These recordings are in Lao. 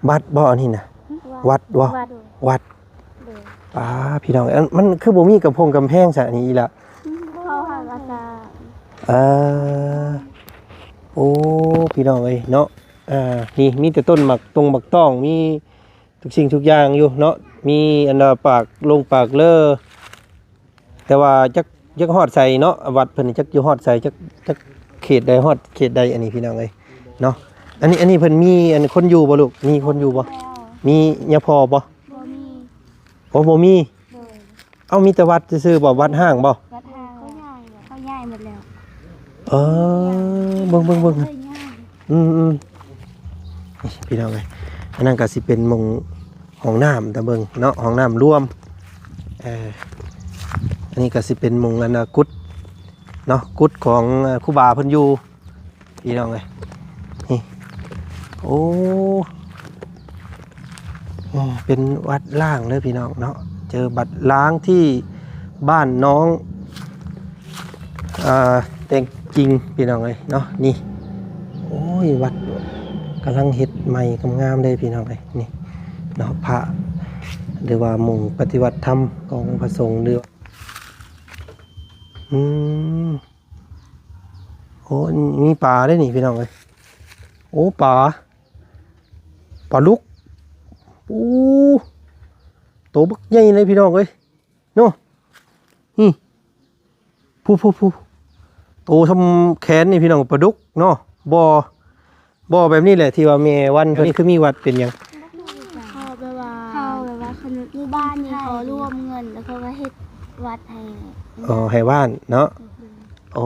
ວັດບໍ່ອັນນີ້ນະ? ວັດບໍ່? ວັດ ວັດ ໂດຍ ປ້າ ພີ່ນ້ອງ ອັນ ມັນຄືບໍ່ມີກຳພົງກຳແພງຊະອັນນີ້ອີ່ລະ? ເຂົາຫາກະສ້າງ ເອີ ໂອ້ ພີ່ນ້ອງເອີຍເນາະ ອ່າ ນີ້ມີແຕ່ຕົ້ນໝາກຕົງໝາກຕ້ອງ ມີທຸກສິ່ງທຸກຢ່າງຢູ່ເນາະ ມີອັນວ່າປາກລົງປາກເລີ. ແຕ່ວ່າຈັກ ຈັກຮອດໃສເນາະ ວັດເພິ່ນຈັກຢູ່ຮອດໃສ ຈັກ ຈັກເຂດໃດຮອດເຂດໃດ ອັນນີ້ພີ່ນ້ອງເອີຍເນາະ. ອັນນີ້ ອັນນີ້ເພິ່ນມີອັນຄົນຢູ່ບໍ່ລູກ? ມີຄົນຢູ່ບໍ່? ມີຍາພໍ່ບໍ່? ບໍ່ມີ. ໂອ້ ບໍ່ມີ. ໂດຍ. ເອົ້າ ມີແຕ່ວັດຊື່ໆບໍ່? ວັດຮ້າງບໍ່? ວັດຮ້າງ ເຂົາຍ້າຍ ເຂົາຍ້າຍໝົດແລ້ວ. ເອີ ເບິ່ງ ເບິ່ງ ເບິ່ງ ເຂົາຍ້າຍ ອືມໆ ນີ້ພີ່ນ້ອງເອີຍ ອັນນັ້ນກໍຊິເປັນໝ່ອງຫ້ອງນ້ຳ ຕາເບິ່ງເນາະ ຫ້ອງນ້ຳລວມ. ເອີ ອັນນີ້ກໍຊິເປັນໝ່ອງອັນນະ ກຸດເນາະ ກຸດຂອງ ເອີ ຄູບາເພິ່ນຢູ່ ພີ່ນ້ອງເອີຍ ນີ້ ໂອ້ ເປັນວັດລ້າງເດີພີ່ນ້ອງເນາະ ເຈີວັດລ້າງທີ່ບ້ານໜອງ ເອີ ແຕງຈິງ ພີ່ນ້ອງເອີຍເນາະ ນີ້ ໂອ້ຍ ວັດກຳລັງເຮັດໃໝ່ງາມໆເດ້ພີ່ນ້ອງເອີຍ ນີ້ເນາະ ພະ ຫຼືວ່າໝ່ອງປະຕິບັດທຳຂອງພະສົງ ຫຼື ອືມ ໂອ້ ມີປາເດ້ນີ້ພີ່ນ້ອງເອີຍ ໂອ້ ປາ ປາດຸກ ໂອ້ ໂຕບັກໃຫຍ່ເລີຍພີ່ນ້ອງເອີຍ ເນາະ ນີ້ ຜູ້ໆໆ ໂຕຊ່ຳແຂນນີ້ພີ່ນ້ອງ ປາດຸກເນາະ ບໍ່ ບໍ່ແບບນີ້ແຫຼະ ທີ່ວ່າແມ່ວັນເພິ່ນ ນີ້ຄືມີວັດເປັນຫຍັງ? ເຂົາແບບວ່າ ເຂົາແບບວ່າ ໝູ່ບ້ານນີ້ເຂົາລວມເງິນ ແລ້ວເຂົາກໍເຮັດວັດໃຫ້ ອໍ ໃຫ້ບ້ານເນາະ ໂອ້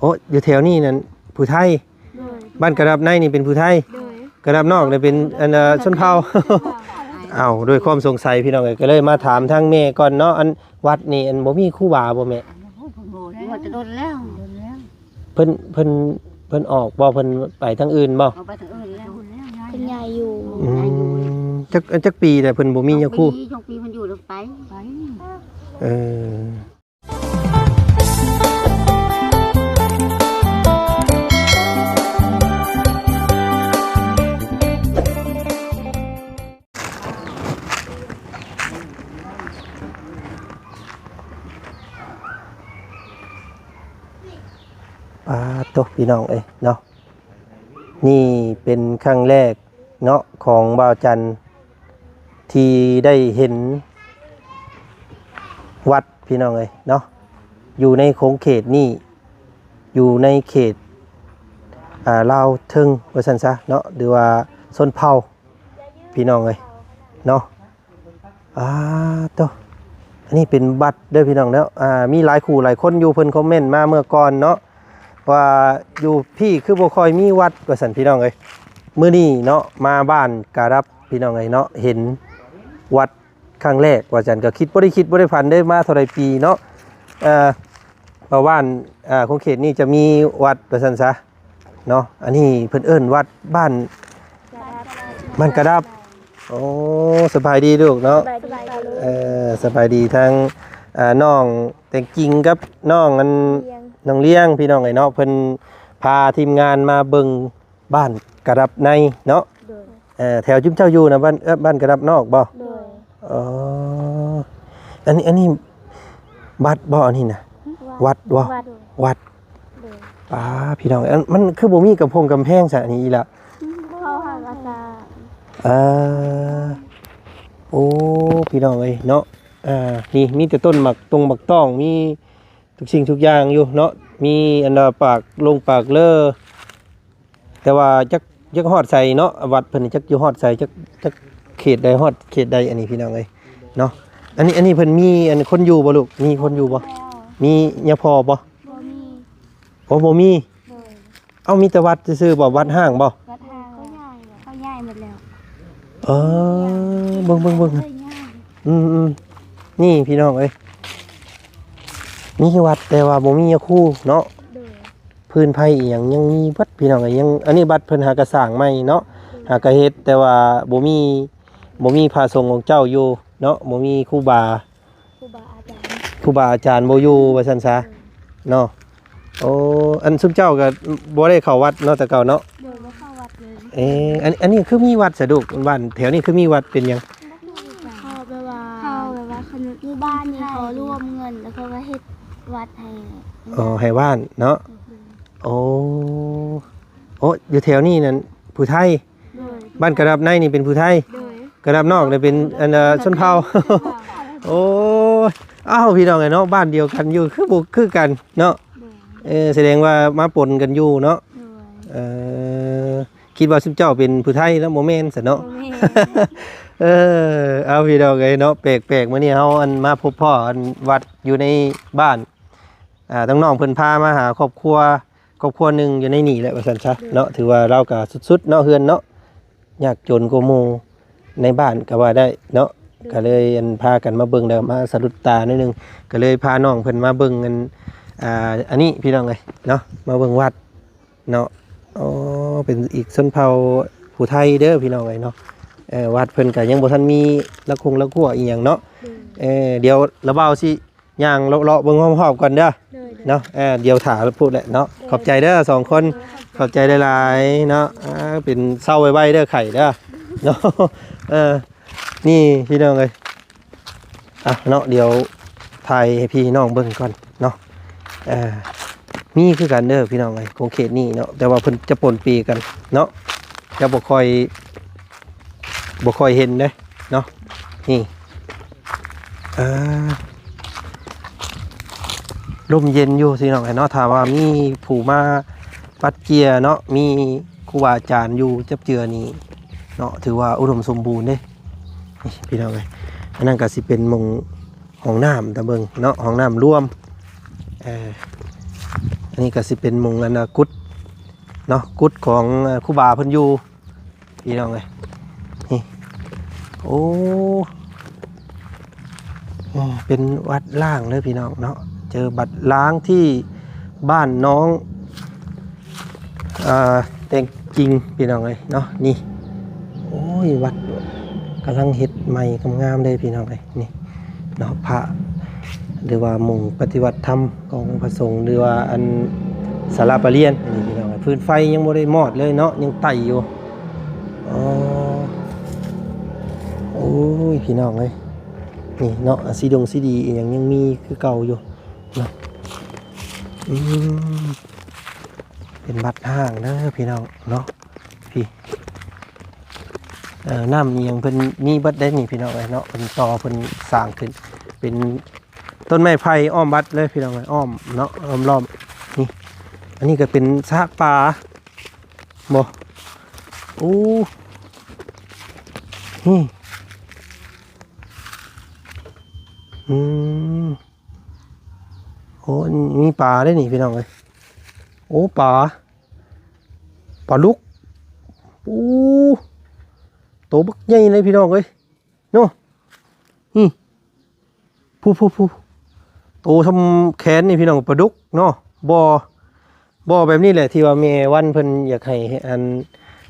ໂອ້ ຢູ່ແຖວນີ້ນັ້ນຜູ້ໄທ ໂດຍ ບ້ານກະດັບໃນນີ້ເປັນຜູ້ໄທ ໂດຍ ກະດັບນອກນີ້ເປັນອັນ ເອີ ຊົນເຜົ່າ ເອົ້າ ດ້ວຍຄວາມສົງໄສພີ່ນ້ອງເອີຍ ກໍເລີຍມາຖາມທາງແມ່ກ່ອນເນາະ ອັນວັດນີ້ ອັນບໍ່ມີຄູບາບໍ່ແມ່? ໂອ້ ເພິ່ນບໍ່ແລ້ວ ວ່າແຕ່ດົນແລ້ວ ດົນແລ້ວ ເພິ່ນ ເພິ່ນ ເພິ່ນອອກບໍ່? ເພິ່ນໄປທາງອື່ນບໍ່? ເຂົາໄປທາງອື່ນແລ້ວ ເພິ່ນຍ້າຍຢູ່ ອືມ ຈັກ ຈັກປີແລ້ວເພິ່ນບໍ່ມີຍາຄູ? ສອງປີ ສອງປີເພິ່ນຢູ່ແລ້ວໄປ ໄປ ເອີ. ປາໂຕ ພີ່ນ້ອງເອີຍເນາະ ນີ້ເປັນຄັ້ງແລກເນາະ ຂອງບ່າວຈັນ ທີ່ໄດ້ເຫັນວັດ ພີ່ນ້ອງເອີຍເນາະ ຢູ່ໃນຂົງເຂດນີ້ ຢູ່ໃນເຂດ ອ່າ ລາວເທິງວ່າຊັ້ນຊະເນາະ ຫຼືວ່າຊົນເຜົ່າ ພີ່ນ້ອງເອີຍເນາະ. ອ່າ ໂຕ ອັນນີ້ເປັນວັດເດີພີ່ນ້ອງເນາະ ອ່າ ມີຫຼາຍຄູ່ຫຼາຍຄົນຢູ່ ເພິ່ນຄອມເມັນມາເມື່ອກ່ອນເນາະ ວ່າຢູ່ພີ້ຄືບໍ່ຄ່ອຍມີວັດວ່າຊັ້ນ ພີ່ນ້ອງເອີຍ. ມື້ນີ້ເນາະ ມາບ້ານກະດັບ ພີ່ນ້ອງເອີຍເນາະ ເຫັນວັດຄັ້ງແລກວ່າຊັ້ນ ກໍຄິດ ບໍ່ໄດ້ຄິດບໍ່ໄດ້ຝັນເດ້ ມາເທົ່າໃດປີເນາະ ເອີ ວ່າບ້ານ ເອີ ຂົງເຂດນີ້ຈະມີວັດວ່າຊັ້ນຊະເນາະ. ອັນນີ້ເພິ່ນເອີ້ນວັດບ້ານ ບ້ານກະດັບ. ໂອ້ ສະບາຍດີລູກເນາະ ສະບາຍດີ ເອີ ສະບາຍດີທັງ ເອີ ນ້ອງແຕງຈິງກັບນ້ອງອັນ ນ້ອງລຽງ ພີ່ນ້ອງເອີຍເນາະ ເພິ່ນພາທີມງານມາເບິ່ງບ້ານກະດັບໃນເນາະ. ໂດຍ. ເອີ ແຖວຈຸມເຈົ້າຢູ່ນະ ບ້ານ ເອີ ບ້ານກະດັບນອກບໍ່? ໂດຍ. ອໍ ອັນນີ້ ອັນນີ້ວັດບໍ່ອັນນີ້ນະ? ຫຶ? ວັດບໍ່? ວັດ ວັດ. ໂດຍ. ປ້າ ພີ່ນ້ອງ ອັນ ມັນຄືບໍ່ມີກຳພົງກຳແພງຊະອັນນີ້ອີ່ລະ? ເຂົາຫາກະສ້າງ ເອີ ໂອ້ ພີ່ນ້ອງເອີຍເນາະ ອ່າ ນີ້ມີແຕ່ຕົ້ນໝາກຕົງໝາກຕ້ອງ ມີທຸກສິ່ງທຸກຢ່າງຢູ່ເນາະ ມີອັນວ່າປາກລົງປາກເລີ ແຕ່ວ່າຈັກ ຈັກຮອດໃສເນາະ ວັດເພິ່ນຈັກຢູ່ຮອດໃສ ຈັກ ຈັກເຂດໃດຮອດເຂດໃດ ອັນນີ້ພີ່ນ້ອງເອີຍເນາະ. ອັນນີ້ ອັນນີ້ເພິ່ນມີອັນຄົນຢູ່ບໍ່ລູກ? ມີຄົນຢູ່ບໍ່? ມີຍາພໍ່ບໍ່? ບໍ່ມີ. ໂອ້ ບໍ່ມີ. ໂດຍ. ເອົ້າ ມີແຕ່ວັດຊື່ໆບໍ່? ວັດຮ້າງບໍ່? ວັດຮ້າງ ເຂົາຍ້າຍ ເຂົາຍ້າຍໝົດແລ້ວ. ເອີ ເບິ່ງ ເບິ່ງ ເບິ່ງ ເຂົາຍ້າຍ ອືມໆ ນີ້ພີ່ນ້ອງເອີຍ ມີວັດແຕ່ວ່າບໍ່ມີຍາຄູເນາະ. ໂດຍ. ພື້ນໄພອີ່ຫຍັງຍັງມີເບິດພີ່ນ້ອງເອີຍ ຍັງ ອັນນີ້ວັດເພິ່ນຫາກະສ້າງໃໝ່ເນາະ ໂດຍ ຫາກະເຮັດ ແຕ່ວ່າບໍ່ມີ ບໍ່ມີພະສົງຂອງເຈົ້າຢູ່ເນາະ ບໍ່ມີຄູບາ ຄູບາອາຈານ ຄູບາອາຈານບໍ່ຢູ່ວ່າຊັ້ນຊະ ໂດຍ ເນາະ. ໂອ້ ອັນຊຸມເຈົ້າກໍບໍ່ໄດ້ເຂົ້າວັດເນາະ ແຕ່ເກົ່າເນາະ? ໂດຍ ບໍ່ເຂົ້າວັດເລີຍ. ເອີ ອັນ ອັນນີ້ຄືມີວັດສະດຸກ ບ້ານແຖວນີ້ຄືມີວັດເປັນຫຍັງ? ເຂົາແບບວ່າ ເຂົາແບບວ່າ ເຂົາ ໝູ່ບ້ານນີ້ເຂົາລວມເງິນ ແລ້ວເຂົາກໍເຮັດວັດໃຫ້. ອໍ ໃຫ້ບ້ານເນາະ. ໂອ້ ໂອ້ ຢູ່ແຖວນີ້ນັ້ນຜູ້ໄທ. ໂດຍ. ບ້ານກະດັບໃນນີ້ເປັນຜູ້ໄທ. ໂດຍ. ກະດັບນອກນີ້ເປັນ ອັນ ເອີ ຊົນເຜົ່າ. ໂອ້ຍ ອ້າວ ພີ່ນ້ອງເອີຍເນາະ ບ້ານດຽວກັນຢູ່ ຄືບໍ່ຄືກັນເນາະ. ໂດຍ. ເອີ ສະແດງວ່າມາປົນກັນຢູ່ເນາະ. ໂດຍ. ເອີ ຄິດວ່າຊຸມເຈົ້າເປັນຜູ້ໄທເນາະ ບໍ່ແມ່ນຊັ້ນເນາະ. ບໍ່ແມ່ນ. ເອີ ເອົາ ພີ່ນ້ອງເອີຍເນາະ ແປກໆ ມື້ນີ້ເຮົາ ອັນ ມາພົບພໍ້ ອັນ ວັດຢູ່ໃນບ້ານ ອ່າ ທາງນ້ອງເພິ່ນພາມາຫາຄອບຄົວ ຄອບຄົວໜຶ່ງຢູ່ໃນນີ້ແຫຼະ ວ່າຊັ້ນຊະເນາະ. ໂດຍ. ຖືວ່າລາວກໍສຸດໆ ເນາະ ເຮືອນເນາະ ຍາກຈົນກວ່າໝູ່ໃນບ້ານກໍວ່າໄດ້ເນາະ. ໂດຍ. ກໍເລີຍ ອັນ ພາກັນມາເບິ່ງ ແລ້ວມາສະດຸດຕາໜ້ອຍໜຶ່ງ ກໍເລີຍພານ້ອງເພິ່ນມາເບິ່ງ ອັນ ອ່າ ອັນນີ້ ພີ່ນ້ອງເອີຍເນາະ ມາເບິ່ງວັດເນາະ. ອໍ ເປັນອີກຊົນເຜົ່າຜູ້ໄທເດີ ພີ່ນ້ອງເອີຍເນາະ. ເອີ ວັດເພິ່ນກໍຍັງບໍ່ທັນມີລະຄົງລະຂົວອີ່ຫຍັງເນາະ. ໂດຍ. ເອີ ດຽວລະບ່າວຊິ ຍ່າງເລາະໆເບິ່ງຮອບໆກ່ອນເດີ. ໂດຍ ໂດຍ ເນາະ. ເອີ ດຽວຖ້າພຸ້ນແຫຼະເນາະ. ໂດຍ. ຂອບໃຈເດີສອງຄົນ. ໂດຍ. ຂອບໃຈຫຼາຍໆເນາະ. ອ່າ ເປັນເຊົາໄວໆເດີ ໄຂ້ເດີເນາະ. ເອີ ນີ້ພີ່ນ້ອງເອີຍ ອ່ະເນາະ ດຽວຖ່າຍໃຫ້ພີ່ນ້ອງເບິ່ງກ່ອນເນາະ. ເອີ ມີຄືກັນເດີພີ່ນ້ອງເອີຍ ຂົງເຂດນີ້ເນາະ ແຕ່ວ່າເພິ່ນຈະປົນເປກັນເນາະ ຈະບໍ່ຄ່ອຍ ບໍ່ຄ່ອຍເຫັນເດ້ເນາະ. ນີ້ ອ່າ ລົມເຢັນຢູ່ພີ່ນ້ອງເອີຍເນາະ ຖ້າວ່າມີຜູ້ມາປັດເຈຍເນາະ ມີຄູບາອາຈານຢູ່ຈັບເຈືອນີ້ເນາະ ຖືວ່າອຸດົມສົມບູນເດ້. ນີ້ພີ່ນ້ອງເອີຍ ອັນນັ້ນກໍຊິເປັນໝ່ອງຫ້ອງນ້ຳ ຕາເບິ່ງເນາະ ຫ້ອງນ້ຳລວມ. ເອີ ອັນນີ້ກໍຊິເປັນໝ່ອງ ອັນ ກຸດເນາະ ກຸດຂອງ ເອີ ຄູບາເພິ່ນຢູ່ ພີ່ນ້ອງເອີຍ. ນີ້ ໂອ້ ເອີ ເປັນວັດລ້າງເດີພີ່ນ້ອງເນາະ ເຈີວັດລ້າງທີ່ບ້ານນ້ອງ ເອີ ແຕງຈິງ ພີ່ນ້ອງເອີຍເນາະ. ນີ້ ໂອ້ຍ ວັດກຳລັງເຮັດໃໝ່ງາມໆເດ້ພີ່ນ້ອງເອີຍ. ນີ້ເນາະ ພະ ຫຼືວ່າໝ່ອງປະຕິບັດທຳຂອງພະສົງ ຫຼືວ່າ ອັນ ສາລາປະລຽນ ນີ້ພີ່ນ້ອງເອີຍ ຟືນໄຟຍັງບໍ່ໄດ້ມອດເລີຍເນາະ ຍັງໄຕ້ຢູ່. ອໍ ໂອ້ຍ ພີ່ນ້ອງເອີຍ ນີ້ເນາະ ຊີດົງຊີດີອີ່ຫຍັງຍັງມີຄືເກົ່າຢູ່ເນາະ. ອືມ ເປັນວັດຮ້າງເດີພີ່ນ້ອງເນາະ. ພີ່ ເອີ ນ້ຳອີ່ຫຍັງເພິ່ນມີເບິດໄດ໋ນີ້ພີ່ນ້ອງເອີຍເນາະ ເພິ່ນຕໍ່ເພິ່ນສ້າງຂຶ້ນ ເປັນຕົ້ນໄມ້ໄຜ່ອ້ອມວັດເລີຍພີ່ນ້ອງເອີຍ ອ້ອມເນາະ ອ້ອມລ້ອມ. ນີ້ ອັນນີ້ກໍເປັນສະຫະປາບໍ່? ໂອ້ ນີ້ ອືມ ໂອ້ ມີປາເດ້ນີ້ພີ່ນ້ອງເອີຍ. ໂອ້ ປາ ປາດຸກ ໂອ້ ໂຕບັກໃຫຍ່ເລີຍພີ່ນ້ອງເອີຍເນາະ. ນີ້ ຜູ້ໆໆ ໂຕຊ່ຳແຂນນີ້ພີ່ນ້ອງ ປາດຸກເນາະ. ບໍ່ ບໍ່ແບບນີ້ແຫຼະ ທີ່ວ່າແມ່ວັນເພິ່ນຢາກໃຫ້ ອັນ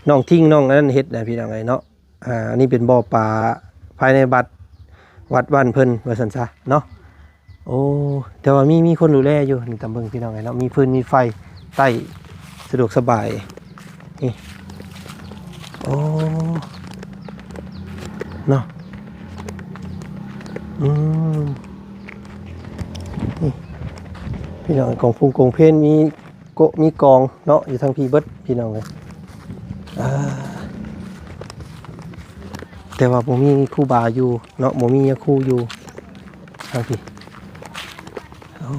ນ້ອງທິງນ້ອງອັນນັ້ນເຮັດນະພີ່ນ້ອງເອີຍເນາະ. ອ່າ ອັນນີ້ເປັນບໍ່ປາພາຍໃນວັດ ວັດບ້ານເພິ່ນວ່າຊັ້ນຊະເນາະ. ໂອ້ ແຕ່ວ່າມີ ມີຄົນດູແລຢູ່ ນີ້ຕາມເບິ່ງພີ່ນ້ອງເອີຍເນາະ ມີຟືນມີໄຟໃຊ້ສະດວກສະບາຍ. ນີ້ ໂອ້ ເນາະ ອືມ ນີ້ພີ່ນ້ອງ ກອງພຸງກອງເພນ ມີ ໂກະມີກອງເນາະ ຢູ່ທາງພີ້ເບິດພີ່ນ້ອງເອີຍ. ອ່າ ແຕ່ວ່າບໍ່ມີຄູບາຢູ່ເນາະ ບໍ່ມີຍາຄູຢູ່ທາງພີ້. ໂອ້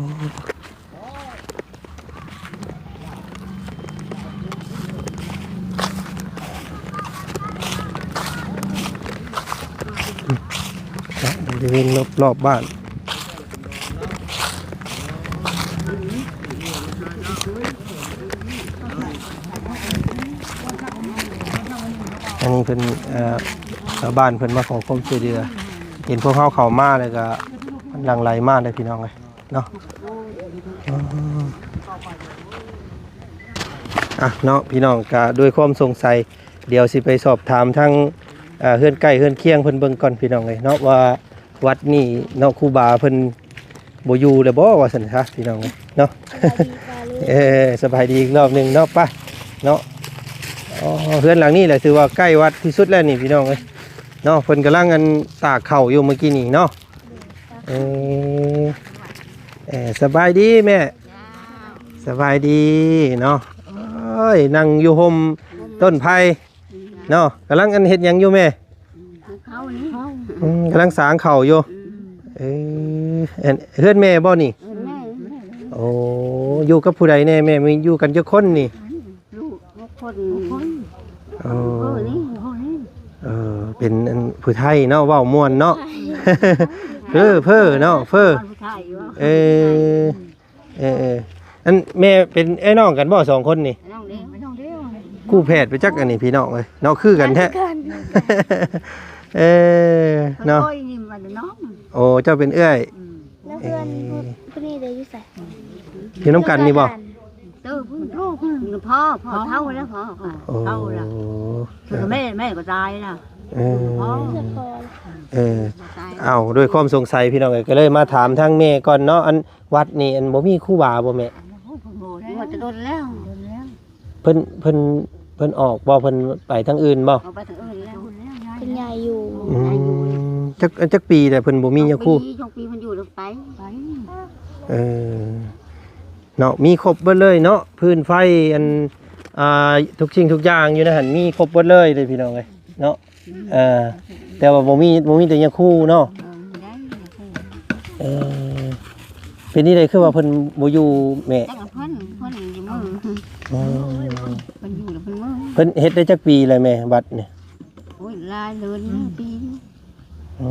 ເນາະ ບໍລິເວນລອບໆບ້ານ. ອັນນີ້ເພິ່ນ ເອີ ຊາວບ້ານເພິ່ນມາຂໍຄວາມຊ່ວຍເຫຼືອ ເຫັນພວກເຮົາເຂົ້າມາແລ້ວກໍຫຼັ່ງໄຫຼມາເລີຍພີ່ນ້ອງເອີຍເນາະ. ອ່າ ເນາະ ພີ່ນ້ອງ ກະດ້ວຍຄວາມສົງໄສ ດຽວຊິໄປສອບຖາມທາງ ເອີ ເຮືອນໃກ້ເຮືອນຄຽງເພິ່ນເບິ່ງກ່ອນພີ່ນ້ອງເອີຍເນາະ ວ່າວັດນີ້ເນາະ ຄູບາເພິ່ນບໍ່ຢູ່ແລ້ວບໍ່ ວ່າຊັ້ນຊະພີ່ນ້ອງເອີຍເນາະ. ເອີ ສະບາຍດີອີກລອບໜຶ່ງເນາະ ໄປເນາະ. ອໍ ເຮືອນຫຼັງນີ້ແຫຼະຖືວ່າໃກ້ວັດທີ່ສຸດແລ້ວນີ້ພີ່ນ້ອງເອີຍເນາະ. ເພິ່ນກຳລັງອັນຕາກເຂົ້າຢູ່ເມື່ອກີ້ນີ້ເນາະ. ເອີ ເອີ ສະບາຍດີແມ່. ສະບາຍດີເນາະ. ໂອ້ຍ ນັ່ງຢູ່ຮົ່ມຕົ້ນໄຜ່ເນາະ. ກຳລັງອັນເຮັດຫຍັງຢູ່ແມ່? ເຂົ້ານີ້ ອືມ ກຳລັງສາງເຂົ້າຢູ່. ອືມ ເອີ ອັນ ເຮືອນແມ່ບໍ່ນີ້? ເອີ ແມ່ ໂອ້ ຢູ່ກັບຜູ້ໃດແດ່ແມ່? ມີຢູ່ກັນຈັກຄົນນີ້? ລູກຫົກຄົນ ຫົກຄົນ. ໂອ້ ເອີ ນີ້ ເອີ ເປັນອັນຜູ້ໄທເນາະ ເວົ້າມ່ວນເນາະ. ເຟີ ເຟີເນາະ ເຟີ. ເອີ ເອີ ເອີ ອັນແມ່ເປັນເອື້ອຍນ້ອງກັນບໍ່ສອງຄົນນີ້? ນ້ອງເດ້ ນ້ອງເດ້ ຄູ່ແຝດໄປຈັກອັນນີ້ພີ່ນ້ອງເອີຍເນາະ ຄືກັນແທ້. ເອີ ເນາະ ໂອ້ ເຈົ້າເປັນເອື້ອຍ. ອືມ ແລ້ວເພື່ອນຜູ້ ເອີ ຜູ້ນີ້ເດ້ຢູ່ໃສ? ຢູ່ນຳກັນນີ້ບໍ່? ເອີ ຜູ້ ຜູ້ ພໍ່ ພໍ່ເຖົ້າແລ້ວ ພໍ່ ພໍ່ເຖົ້າແລ້ວ. ໂອ້ ຄືແມ່ ແມ່ກໍຕາຍແລ້ວ. ເອີ ເອີ ເອົາ ດ້ວຍຄວາມສົງໄສພີ່ນ້ອງເອີຍ ກໍເລີຍມາຖາມທາງແມ່ກ່ອນເນາະ. ອັນ ວັດນີ້ ອັນ ບໍ່ມີຄູບາບໍ່ແມ່? ບວດແຕ່ດົນແລ້ວ ເພິ່ນ ເພິ່ນ ເພິ່ນອອກບໍ່? ເພິ່ນໄປທາງອື່ນບໍ່? ອອກໄປທາງອື່ນແລ້ວ ເພິ່ນຍ້າຍຢູ່. ອືມ ຈັກ ຈັກປີແລ້ວເພິ່ນບໍ່ມີຍາຄູ? ສອງປີ ສອງປີເພິ່ນຢູ່ແລ້ວໄປ ໄປ. ເອີ ເນາະ ມີຄົບເບິດເລີຍເນາະ ພື້ນໄຟ ອັນ ອ່າ ທຸກສິ່ງທຸກຢ່າງຢູ່ໃນຫັ້ນ ມີຄົບເບິດເລີຍເດ້ພີ່ນ້ອງເອີຍເນາະ. ເອີ ແຕ່ວ່າບໍ່ມີ ບໍ່ມີແຕ່ຍາຄູເນາະ. ເອີ ເປັນຈັ່ງໃດຄືວ່າເພິ່ນບໍ່ຢູ່ແມ່? ຈັກເພິ່ນ ເພິ່ນຢູ່ເມືອງ. ອືມ ເພິ່ນຢູ່ແລ້ວເພິ່ນເມືອ. ເພິ່ນເຮັດໄດ້ຈັກປີແລ້ວແມ່ ວັດນີ້? ໂອ້ຍ ຫຼາຍເດີນ ອືມ ປີ. ອື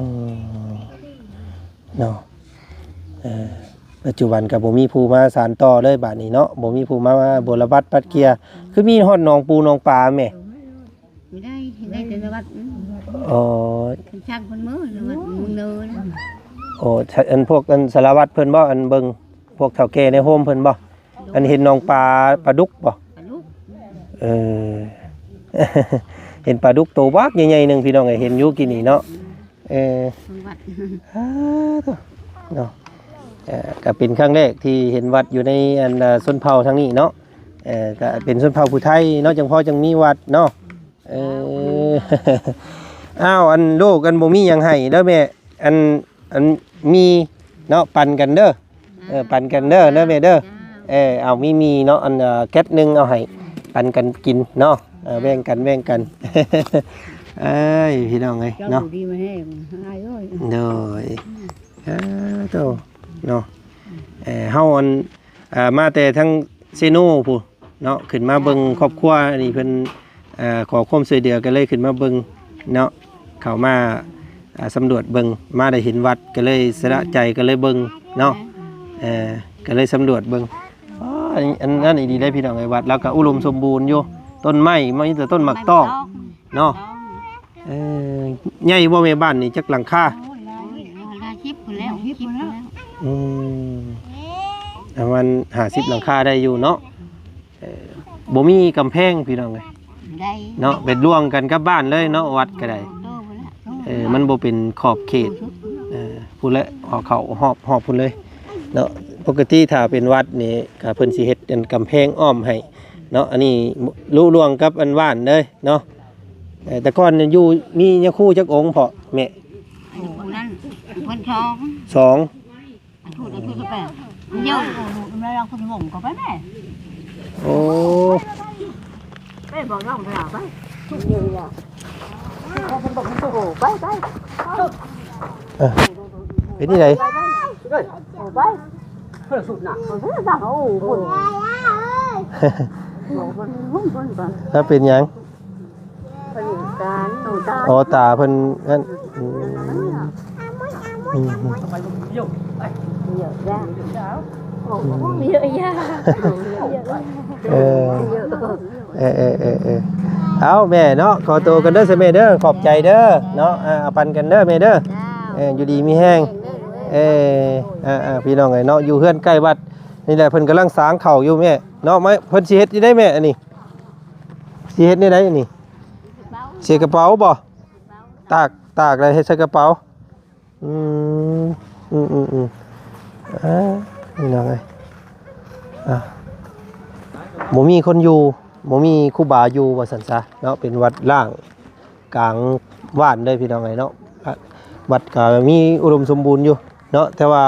ມ ເນາະ ເອີ ປັດຈຸບັນກໍບໍ່ມີຜູ້ມາສານຕໍ່ເລີຍບາດນີ້ເນາະ ບໍ່ມີຜູ້ມາບົວລະບັດປັດເກຍ. ຄືມີຮອດໜອງປູໜອງປາແມ່? ບໍ່ໄດ້ ໄດ້ແຕ່ໃນວັດ. ອໍ ເພິ່ນສັ່ງເພິ່ນເມືອໃນວັດເມືອງເນີນ. ໂອ້ ອັນພວກອັນສາລະວັດເພິ່ນບໍ່ ອັນເບິ່ງ ພວກເຖົ້າແກ່ໃນໂຮມເພິ່ນບໍ່? ອັນເຫັນໜອງປາ ປາດຸກບໍ່? ປາດຸກ. ເອີ ເຫັນປາດຸກໂຕບັກໃຫຍ່ໆໜຶ່ງ ພີ່ນ້ອງເອີຍ ເຫັນຢູ່ກີ້ນີ້ເນາະ. ເອີ ວັດ ເອີ ເນາະ ເອີ ກໍເປັນຄັ້ງແລກທີ່ເຫັນວັດຢູ່ໃນອັນ ເອີ ຊົນເຜົ່າທາງນີ້ເນາະ. ເອີ ກໍເປັນຊົນເຜົ່າຜູ້ໄທເນາະ ຈັ່ງພໍຈັ່ງມີວັດເນາະ. ເອີ ອ້າວ ອັນລູກ ອັນບໍ່ມີຫຍັງໃຫ້ເດີແມ່ ອັນ ອັນມີເນາະ ປັນກັນເດີ. ເອີ ປັນກັນເດີເດີແມ່ເດີ. ເອີ ເອົາມີໝີ່ເນາະ ອັນ ເອີ ແກັດໜຶ່ງ ເອົາໃຫ້ປັນກັນກິນເນາະ. ເອີ ແບ່ງກັນ ແບ່ງກັນ. ເອີຍ ພີ່ນ້ອງເອີຍເນາະ ເຈົ້າຢູ່ດີມີແຮງອ້າຍເອີຍ. ໂດຍ ເອີ ໂຕເນາະ ເອີ ເຮົາອັນ ອ່າ ມາແຕ່ທາງເຊໂນພຸ້ນເນາະ ຂຶ້ນມາເບິ່ງຄອບຄົວ ອັນນີ້ເພິ່ນ ອ່າ ຂໍຄວາມຊ່ວຍເຫຼືອ ກໍເລີຍຂຶ້ນມາເບິ່ງເນາະ ເຂົ້າມາ ອ່າ ສຳຫຼວດເບິ່ງ ມາໄດ້ເຫັນວັດ ກໍເລີຍສະຫຼະໃຈ ກໍເລີຍເບິ່ງເນາະ. ເອີ ກໍເລີຍສຳຫຼວດເບິ່ງ. ອໍ ອັນ ອັນນັ້ນອີ່ຫຼີເດ້ພີ່ນ້ອງເອີຍ ວັດລາວກໍອຸດົມສົມບູນຢູ່ ຕົ້ນໄມ້ ມີແຕ່ຕົ້ນໝາກຕອກເນາະ. ເອີ ໃຫຍ່ບໍ່ແມ່ ບ້ານນີ້ຈັກຫຼັງຄາ? ໂອ້ຍ ຫຼາຍ ຫຼາຍສິບພຸ້ນແລ້ວ ສິບພຸ້ນແລ້ວ. ອືມ ປະມານຫ້າສິບຫຼັງຄາໄດ້ຢູ່ເນາະ. ເອີ ບໍ່ມີກຳແພງພີ່ນ້ອງເອີຍ ໄດ້ເນາະ ເປັນລ່ວງກັນກັບບ້ານເລີຍເນາະ ວັດກໍໄດ້. ເອີ ມັນບໍ່ເປັນຂອບເຂດ ເອີ ພຸ້ນແຫຼະ ຮອບເຂົ້າຮອບ ຮອບພຸ້ນເລີຍເນາະ. ປົກກະຕິຖ້າເປັນວັດນີ້ ກໍເພິ່ນຊິເຮັດເປັນກຳແພງອ້ອມໃຫ້ເນາະ. ອັນນີ້ລຸລ່ວງກັບອັນບ້ານເລີຍເນາະ. ເອີ ແຕ່ກ່ອນຢູ່ມີຍາຄູຈັກອົງເພາະແມ່? ອັນຜູ້ນັ້ນເພິ່ນສອງ ສອງ. ອັນຜູ້ນັ້ນເພິ່ນແປດ ເຢີ ແມ່ລາວຄົນວົງກໍໄປແມ່. ໂອ້ ໄປບອກນ້ອງໄປລາວໄປ ເຢີລະ ໄປໄປ. ເອີ ເປັນທີ່ໃດ? ໄປໄປ ເອີ ໄປ ເພິ່ນສຸດນະ ເພິ່ນນະ ໂອ້ ເພິ່ນ ເພິ່ນ ເພິ່ນ ເພິ່ນ ແລ້ວເປັນຫຍັງ? ເພິ່ນຕາ ນ້ອງຕາ ອໍ ຕາເພິ່ນນັ້ນ. ອືມ ອືມ ເຍອະແຍະ ເຍອະແຍະ ເອີ ເອີ ເອີ ເອີ ເອົາແມ່ເນາະ ຂໍໂຕກັນເດີຊະແມ່ເດີ ຂອບໃຈເດີເນາະ. ເອົາ ປັນກັນເດີແມ່ເດີ ເອີ ຢູ່ດີມີແຮງ. ເອີ ອ່າໆ ພີ່ນ້ອງເອີຍເນາະ ຢູ່ເຮືອນໃກ້ວັດນີ້ແຫຼະ ເພິ່ນກຳລັງສາງເຂົ້າຢູ່ແມ່ເນາະ. ມາ ເພິ່ນຊິເຮັດຈັ່ງໃດແມ່ ອັນນີ້ ຊິເຮັດແນວໃດອັນນີ້? ໃສ່ກະເປົາບໍ່? ຕາກ ຕາກແລ້ວເຮັດໃສ່ກະເປົາ. ອືມ ອືມໆໆ ເອີ ພີ່ນ້ອງເອີຍ ອ່າ ບໍ່ມີຄົນຢູ່ ບໍ່ມີຄູບາຢູ່ວ່າຊັ້ນຊະເນາະ ເປັນວັດຮ້າງກາງບ້ານເລີຍພີ່ນ້ອງເອີຍເນາະ. ວັດກໍມີອຸດົມສົມບູນຢູ່ເນາະ ແຕ່ວ່າ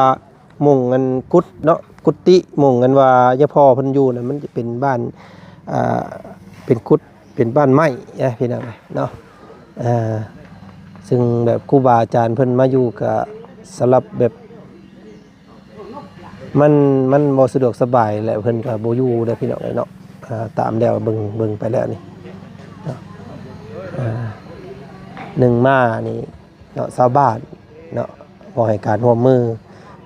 ມຸງອັນກຸດເນາະ ກຸຕິມຸງອັນວ່າຍາພໍ່ເພິ່ນຢູ່ນັ້ນ ມັນຈະເປັນບ້ານ ອ່າ ເປັນກຸດ ເປັນບ້ານໄມ້ເດ້ພີ່ນ້ອງເອີຍເນາະ. ເອີ ຊຶ່ງແບບຄູບາອາຈານເພິ່ນມາຢູ່ກໍສຳລັບແບບ ມັນ ມັນບໍ່ສະດວກສະບາຍແຫຼະ ເພິ່ນກໍບໍ່ຢູ່ເດ້ພີ່ນ້ອງເອີຍເນາະ. ອ່າ ຕາມແລ້ວເບິ່ງ ເບິ່ງໄປແລ້ວນີ້ເນາະ ອ່າ ໜຶ່ງມານີ້ເນາະ ຊາວບ້ານເນາະ ບໍ່ໃຫ້ການຮ່ວມມື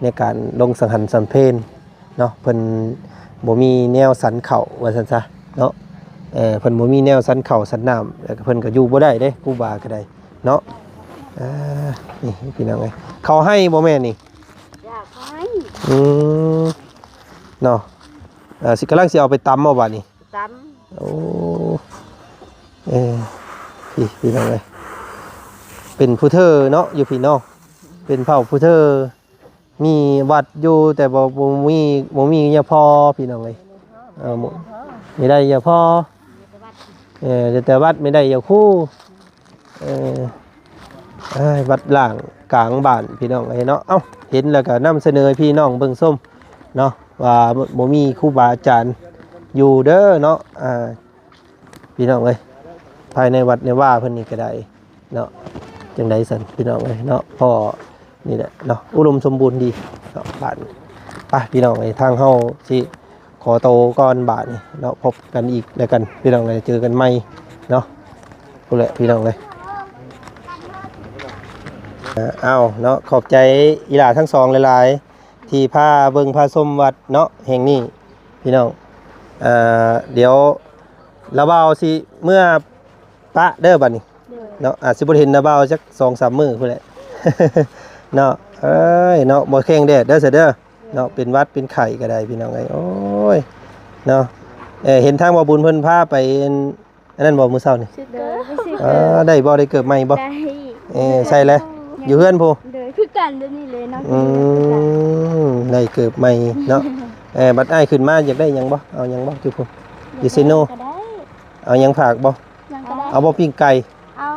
ໃນການລົງສັງຫັນສັນເພນເນາະ ເພິ່ນບໍ່ມີແນວສັນເຂົ້າວ່າຊັ້ນຊະເນາະ. ເອີ ເພິ່ນບໍ່ມີແນວສັນເຂົ້າສັນນ້ຳ ແລ້ວກໍເພິ່ນກໍຢູ່ບໍ່ໄດ້ເດ້ ຄູບາກໍໄດ້ເນາະ. ອ່າ ນີ້ພີ່ນ້ອງເອີຍ ເຂົ້າໄຮ່ບໍ່ແມ່ນນີ້? ຢາກໃຫ້ ອືມ ເນາະ. ເອີ ຊິ ກຳລັງຊິເອົາໄປຕຳເອົາບາດນີ້ ຕຳ ໂອ້ ເອີ ພີ່ ພີ່ນ້ອງເອີຍ ເປັນຜູ້ເຖົ້າເນາະ ຢູ່ພີ້ເນາະ ເປັນເຜົ່າຜູ້ເຖົ້າ ມີວັດຢູ່ ແຕ່ບໍ່ ບໍ່ມີ ບໍ່ມີຍາພໍ່ພີ່ນ້ອງເອີຍ. ເອີ ບໍ່ ມີໄດ້ຍາພໍ່ ເອີ ແຕ່ວັດມີໄດ້ຍາຄູ. ເອີ ເອີຍ ວັດລ້າງກາງບ້ານພີ່ນ້ອງເອີຍເນາະ. ເອົ້າ ເຫັນແລ້ວກໍນຳສະເໜີໃຫ້ພີ່ນ້ອງເບິ່ງຊົມເນາະ ວ່າບໍ່ມີຄູບາອາຈານຢູ່ເດີເນາະ. ອ່າ ພີ່ນ້ອງເອີຍ ພາຍໃນວັດໃນວາເພິ່ນນີ້ກໍໄດ້ເນາະ. ຈັ່ງໃດຊັ້ນພີ່ນ້ອງເອີຍເນາະ ພໍນີ້ແຫຼະເນາະ ອຸດົມສົມບູນດີເນາະບ້ານ. ໄປພີ່ນ້ອງເອີຍ ທາງເຮົາຊິ ຂໍໂຕກ່ອນບາດນີ້ເນາະ ພົບກັນອີກແລ້ວກັນພີ່ນ້ອງເອີຍ ເຈີກັນໃໝ່ເນາະ ພຸ້ນແຫຼະພີ່ນ້ອງເອີຍ. ເອົາເນາະ ຂອບໃຈອີ່ຫຼ້າທັງສອງຫຼາຍໆ ທີ່ພາເບິ່ງພາຊົມວັດເນາະແຫ່ງນີ້ພີ່ນ້ອງ. ເອີ ດຽວລາວບ່າວຊິເມືອ ປະເດີບັດນີ້ ໂດຍ ເນາະ ອາດຊິບໍ່ໄດ້ເຫັນນາບ່າວຈັກສອງສາມມື້ພຸ້ນແຫຼະເນາະ. ເອີຍເນາະ ບໍ່ແຂງແດດເດີຊະເດີເນາະ ເປັນຫວັດເປັນໄຂ້ກໍໄດ້ພີ່ນ້ອງເອີຍ. ໂອ້ຍເນາະ ເອີ ເຫັນທາງບ່າວບຸນເພິ່ນພາໄປອັນ ອັນນັ້ນບໍ່ ມື້ເຊົ້ານີ້ ຊື້ເກີບ ເອີ ໄດ້ບໍ່ ໄດ້ເກີບໃໝ່ບໍ່? ໄດ້ ເອີ ໃສ່ແລ້ວ ຢູ່ເຮືອນພຸ້ນ ໂດຍ ຄືກັນແບບນີ້ເລີຍເນາະ. ອືມ ໄດ້ເກີບໃໝ່ເນາະ. ເອີ ບັດອ້າຍຂຶ້ນມາຢາກໄດ້ຫຍັງບໍ່? ເອົາຫຍັງບໍ່? ຢູ່ພຸ້ນ ຢູ່ເຊໂນ ກໍໄດ້ ເອົາຫຍັງຝາກບໍ່? ຫຍັງກໍໄດ້ ເອົາບໍ່ ປີ້ງໄກ່? ເອົາ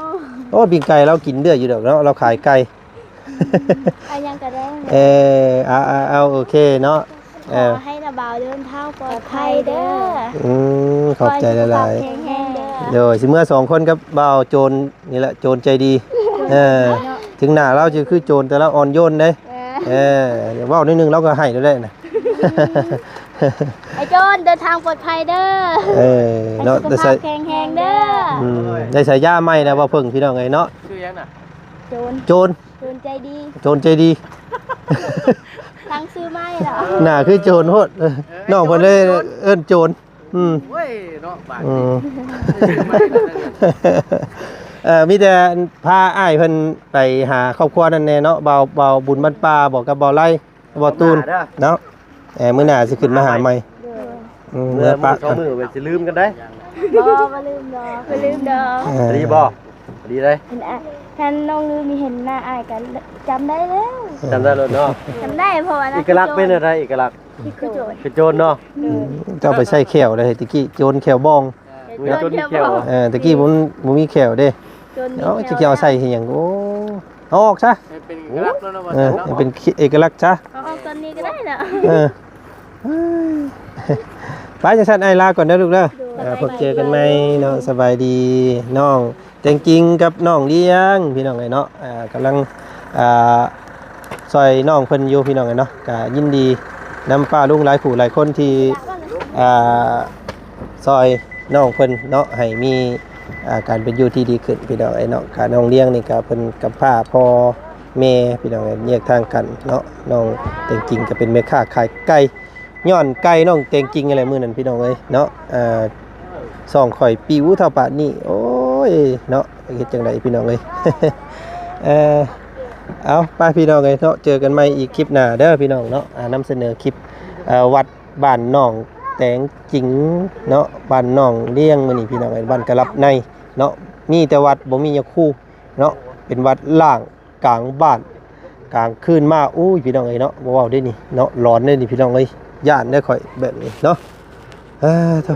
ໂອ້ ປີ້ງໄກ່ລາວກິນເລື້ອຍຢູ່ດອກເນາະ ລາວຂາຍໄກ່. ເອົາຫຍັງກໍໄດ້ ເອີ ເອົາ ເອົາ ໂອເຄເນາະ. ເອີ ຂໍໃຫ້ນາບ່າວເດີນທາງປອດໄພເດີ. ອືມ ຂອບໃຈຫຼາຍໆ ຂໍໃຫ້ສຸຂະພາບແຂງແຮງເດີ. ໂດຍ ຊິເມືອສອງຄົນກັບບ່າວໂຈນນີ້ແຫຼະ ໂຈນໃຈດີ. ເອີ ເນາະ ເຖິງໜ້າລາວຈະຄືໂຈນ ແຕ່ລາວອ່ອນໂຍນເດ້. ເອີ ເອີ ເວົ້າໜ້ອຍໜຶ່ງລາວກໍໄຫ້ແລ້ວໄດ໋ນະ. ໄອ້ໂຈນ ເດີນທາງປອດໄພເດີ. ເອີ ເນາະ ໃຫ້ສຸຂະພາບແຂງແຮງເດີ. ອືມ ໄດ້ສາຍາໃໝ່ແລ້ວ ບ່າວເພິ່ງ ພີ່ນ້ອງເອີຍເນາະ. ຊື່ຫຍັງນະ? ໂຈນ ໂຈນ ໂຈນໃຈດີ ໂຈນໃຈດີ. ຕັ້ງຊື່ໃໝ່ແລ້ວ ໜ້າຄືໂຈນໂພດ. ເອີ ນ້ອງເພິ່ນເລີຍເອີ້ນໂຈນ. ອືມ ໂອ້ຍເນາະ ບາດ ອືມ ເອີ ມີແຕ່ພາອ້າຍເພິ່ນໄປຫາຄອບຄົວນັ້ນແດ່ເນາະ ບ່າວ ບ່າວບຸນບ້ານປ່າ ບອກກັບບ່າວໄລ ບ່າວຕູນເນາະ. ເອີ ມື້ໜ້າຊິຂຶ້ນມາຫາໃໝ່. ໂດຍ ອືມ ເມື່ອ ເມື່ອປະ ມື້ສອງມື້ເພິ່ນຊິລືມກັນໄດ໋. ບໍ່ ບໍ່ລືມດອກ ບໍ່ລືມດອກ. ເອີ ດີບໍ່? ດີເດ້. ເຫັນ ຄັນນ້ອງລືມນີ້ ເຫັນໜ້າອ້າຍກໍຈຳໄດ້ແລ້ວ. ຈຳໄດ້ໂລດເນາະ. ຈຳໄດ້ ເພາະວ່າເອກະລັກເປັນແນວໃດ? ເອກະລັກ ຄືໂຈນ ຄືໂຈນເນາະ. ອືມ ເຈົ້າໄປໃສ່ແຂ້ວໄດ້ ແຕ່ກີ້ໂຈນແຂ້ວບອງ. ມີໂຈນມີແຂ້ວ. ເອີ ແຕ່ກີ້ມັນບໍ່ມີແຂ້ວເດ້. ໂຈນມີແຂ້ວ ເອົາ ຊິເອົາໃສ່ເຮັດຫຍັງ? ໂອ້ ເອົາອອກຊະ ໃຫ້ເປັນເອກະລັກແລ້ວເນາະ. ເອີ ໃຫ້ເປັນເອກະລັກຊະ ເອົາອອກຕອນນີ້ກໍໄດ້ລະ. ເອີ ໄປ ຈັ່ງຊັ້ນອ້າຍລາກ່ອນເດີລູກເດີ. ໂດຍ ເອີ ພົບເຈີກັນໃໝ່ເນາະ. ສະບາຍດີ ນ້ອງແຕງກິ່ງກັບນ້ອງລ້ຽງ ພີ່ນ້ອງເອີຍເນາະ. ເອີ ກຳລັງ ອ່າ ຊ່ອຍນ້ອງເພິ່ນຢູ່ ພີ່ນ້ອງເອີຍເນາະ. ກະຍິນດີນຳປ້າລຸງຫຼາຍຜູ້ຫຼາຍຄົນທີ່ ອ່າ ຊ່ອຍນ້ອງເພິ່ນເນາະ ໃຫ້ມີ ອ່າ ການເປັນຢູ່ທີ່ດີຂຶ້ນ ພີ່ນ້ອງເອີຍເນາະ. ກະນ້ອງລ້ຽງນີ້ກະເພິ່ນກຳພ້າພໍ່ແມ່ ພີ່ນ້ອງເອີຍ ແຍກທາງກັນເນາະ. ນ້ອງແຕງກິ່ງກະເປັນແມ່ຄ້າຂາຍໄກ່ ຍ້ອນໄກ່ນ້ອງແຕງກິ່ງນີ້ແຫຼະມື້ນັ້ນ ພີ່ນ້ອງເອີຍເນາະ. ເອີ ຊ່ອງຂ້ອຍປິວເທົ່າປານນີ້ ໂອ້ຍເນາະ ເຮັດຈັ່ງໃດ ພີ່ນ້ອງເອີຍ. ເອີ ເອົາ ໄປ ພີ່ນ້ອງເອີຍເນາະ ເຈີກັນໃໝ່ອີກຄລິບໜ້າເດີ ພີ່ນ້ອງເນາະ. ອ່າ ນຳສະເໜີຄລິບ ເອີ ວັດ ບ້ານນ້ອງແຕງກິ່ງເນາະ ບ້ານນ້ອງລ້ຽງມື້ນີ້ ພີ່ນ້ອງເອີຍ ບ້ານກະລັບໃນເນາະ. ມີແຕ່ວັດ ບໍ່ມີຍາຄູເນາະ ເປັນວັດລ້າງກາງບ້ານ ກາງຄືນມາ ໂອ້ຍ ພີ່ນ້ອງເອີຍເນາະ ບໍ່ເວົ້າເດ້ນີ້ເນາະ ຫຼອນເດ້ນີ້ ພີ່ນ້ອງເອີຍ. ຢ້ານເດ້ຂ້ອຍແບບນີ້ເນາະ. ເອີ ໂທ້